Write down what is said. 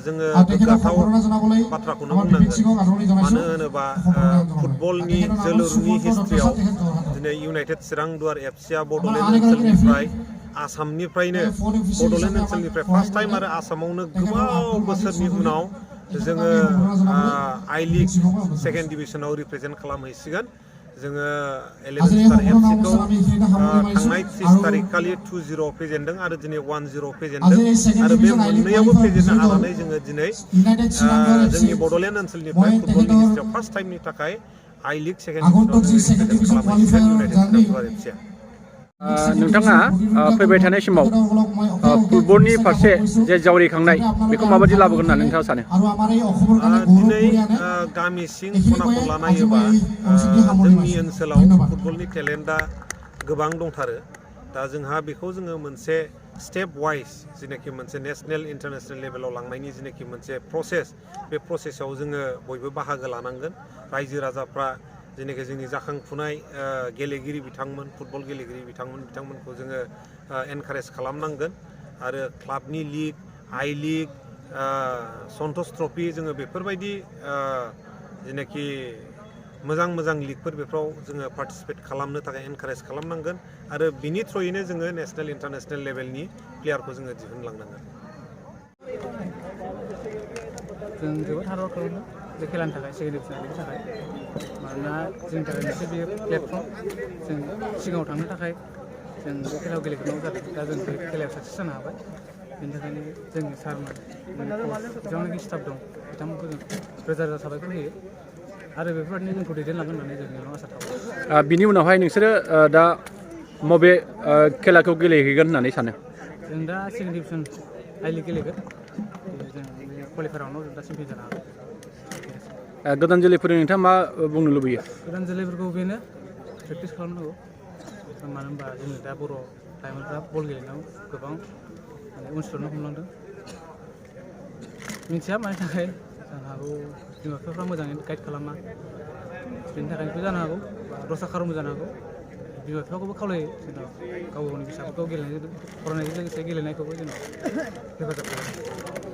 जोङो गोग्गाथाव बाथ्राखौनो बुंनांगोन मानो होनोबा फुटबलनि जोलुरनि हिस्ट्रियाव दिनै इउनाइटेड चिरां दुवार एफसिआ बड'लेण्ड ओनसोलनिफ्राय आसामनिफ्रायनो बड'लेण्ड ओनसोलनिफ्राय फार्स्ट टाइम आरो आसामावनो गोबाव बोसोरनि उनाव जोङो आइ लिग सेकेन्ड डिभिजनाव रिप्रेजेन्ट खालामहैसिगोन जोङो 11 स्टार एफसिखौ थांनाय 30 तारिख खालि 2-0 फेजेनदों आरो दिनै 1-0 फेजेनदों आरो बे मोननैयावबो फेजेननो हानानै जोङो दिनै जोंनि बड'लेण्ड ओनसोलनिफ्राय फुटबलनि हिस्ट्रियाव फार्स्ट टाइमनि थाखाय आइ लिग सेकेन्ड डिभिजनाव खालामहैसिगोन इउनाइटेड चिरां दुवार एफसिआ नोंथाङा फैबाय थानाय समाव फुटबलनि फारसे जे जावरिखांनाय बेखौ माबायदि लाबोगोन होनना नोंथाङा सानो दिनै गामि सिं खना खनला नायोबा जोंनि ओनसोलाव फुटबलनि टेलेन्टआ गोबां दंथारो दा जोंहा बेखौ जोङो मोनसे स्टेप वाइज जेनाखि मोनसे नेसनेल इन्टारनेसनेल लेभेलाव लांनायनि जेनाखि मोनसे प्रसेस बे प्रसेसआव जोङो बयबो बाहागो लानांगोन रायजो राजाफ्रा जेनाखि जोंनि जाखांफुनाय गेलेगिरि बिथांमोन फुटबल गेलेगिरि बिथांमोनखौ जोङो एनकारेज खालामनांगोन आरो क्लाबनि लिग आइ लिग सन्टस ट्रफि जोङो बेफोरबायदि जेनाखि मोजां लिगफोर बेफोराव जोङो पार्टिसिपेट खालामनो थाखाय एनकारेज खालामनांगोन आरो बिनि थ्रुयैनो जोङो नेसनेल इन्टारनेसनेल लेभेलनि प्लेयारखौ जोङो दिहुनलांनांगोन जों जोबोद हार्ड वार्क खालामो बे खेलानि थाखाय सेकेन्ड डिभिजननि थाखाय मानोना जोंनि थाखाय मोनसे बेयो प्लेटफर्म जों सिगाङाव थांनो थाखाय जों बे खेलायाव गेलेग्रोनांगौ जादों दा जों बे खेलायाव साक्सेस जानो हाबाय बेनि थाखायनो जोंनि सारमोन जेसेबांनाखि स्टाफ दं बिथांमोनखौ जों रोजा रोजा साबायखर होयो आरो बेफोरबायदिनो जोंखौ दैदेनलांगोन होननानै जों इयुनाव आसा थाबाय बिनि उनावहाय नोंसोरो दा बबे खेलाखौ गेलेहैगोन होननानै सानो जों दा सेकेन्ड डिभिजन आइ लिग गेलेगोन जों बे क्वालिफायारावनो जों दा चेम्पियन जानो हागोन गोदान जोलैफोरनि नोंथाङा मा बुंनो लुबैयो गोदान जोलैफोरखौ बेनो प्रेक्टिस खालामनांगौ मानो होनबा जोंनि दा बर' लाइमोनफ्रा बल गेलेनायाव गोबां उन सुरनो हमलांदों मिथिया मानि थाखाय जानो हागौ बिमा बिफाफ्रा मोजाङै गाइड खालामा बेनि थाखायनोबो जानो हागौ दस्रा खारनबो जानो हागौ बिमा बिफाखौबो खावलायो जोंनाव गाव गावनि फिसाफोरखौ फरायनायजों लोगोसे गेलेनायखौबो जोंनाव हेफाजाब खालामो